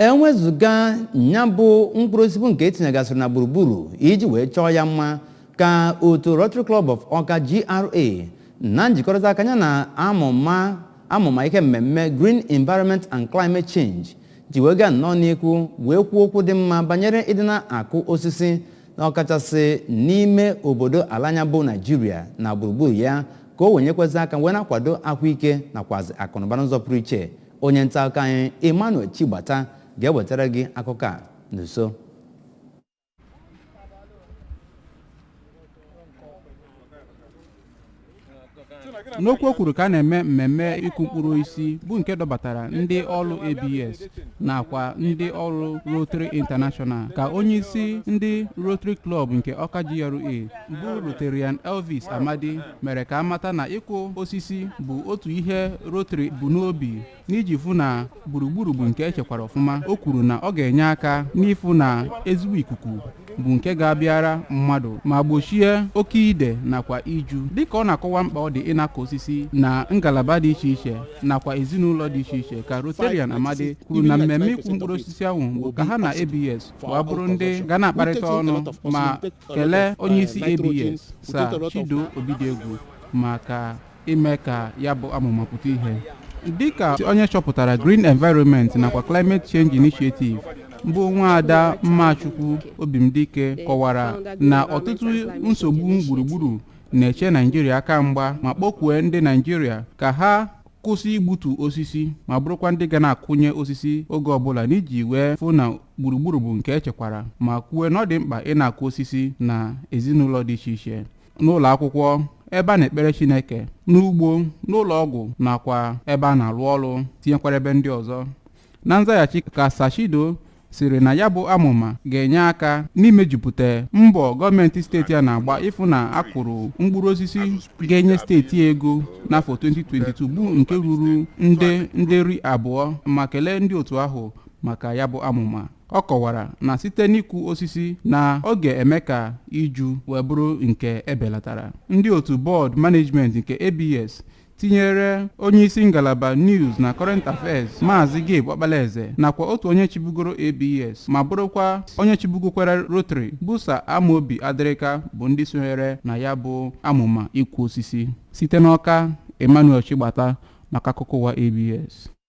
Enwezụga nya bụ mkpụrụ osisi bụ nke etinyegasịrị na gburugburu iji wee chọọ ya mma, ka otu Rotary Club of Awka GRA na njikọrịta aka ya na amụma ihe mmemme Green Environment and Climate Change ji wee gaa nnọọ n'ihu wee kwuo okwu dị mma banyere ịdị na-akụ osisi, na ọkachasị n'ime obodo ala anya bụ Naijiria na gburugburu ya, ka o wenyekwazị aka wee na-akwado ahụike nakwazi akụnụba n'ụzọ pụrụ iche. Onye nta akụkọ anyị Emmanuel Chigbata ga-ewetara gị akụkọ a n'uso. N'okwu o kwuru ka a na-eme mmemme ịkụ mkpụrụ osisi bụ nke dọbatara ndị ọrụ ABS nakwa ndị ọrụ Rotary International, ka onyeisi ndị Rotary Club nke Awka GRA bụ Rotarian Elvis Amadi mere ka amata na ịkụ osisi bụ otu ihe Rotary bụ n'obi n'iji fụ na gburugburu bụ nke echekwara ọfụma. O kwuru na ọ ga-enye aka n'ịfụ na ezigbo ikuku bụ nke ga-abịara mmadụ ma gbochie oke ide nakwa iju. Dịka ọ na-akọwa mkpa ọ dị ịnakọ osisi na ngalaba dị iche iche nakwa ezinụlọ dị iche iche, ka Rotarian Amadi kwuru na mmemme ịkụ mkpụrụ osisi ahụ bụ ka ha na ABS wee bụrụ ndị ga na-akparịta ọnụ, ma kelee onyeisi ABS, Sir Chido Obidiegwu, maka ime ka ya bụ amụma pụta ihe. Dịka onye chọpụtara Green Environment nakwa Climate Change Initiative bụ Nwaada Mmachukwu Obimdike kọwara na ọtụtụ nsogbu gburugburu na-eche Naijiria aka mgba, ma kpọkwue ndị Naijiria ka ha kwụsị igbutu osisi ma bụrụkwa ndị ga na-akụnye osisi oge ọbụla n'iji wee fụ na gburugburu bụ nke echekwara, ma kwue na ọ dị mkpa ị na-akụ osisi na ezinụlọ dị iche iche, n'ụlọ akwụkwọ, ebe a na-ekpere Chineke, n'ugbo, n'ụlọ ọgwụ nakwa ebe a na-arụ ọrụ, tinyekwara ebe ndị ọzọ. Na nzaghachi ka Sashido siri na ya bụ amụma ga-enye aka n'imejupụta mbọ gọọmenti steeti a na-agba ịfụ na akụrụ mkpụrụ osisi ga-enye steeti ego n'afọ 2022 bụ nke ruru nde 200, ma kelee ndị otu ahụ maka ya bụ amụma. Ọ kọwara na site n'ịkụ osisi na ọ ga-eme ka iju wee bụrụ nke ebelatara. Ndị otu board management nke ABS, tinyere onyeisi ngalaba News na Current Affairs, Maazị Gabe Ọkpalaeze, nakwa otu onye chibugoro ABS ma bụrụkwa onye chibugokwara Rotary bụ Sir Amobi Adịrịka, bụ ndị sonyere na ya bụ amụma ịkụ osisi. Site n'Ọka, Emmanuel Chigbata maka akụkọ ụwa ABS.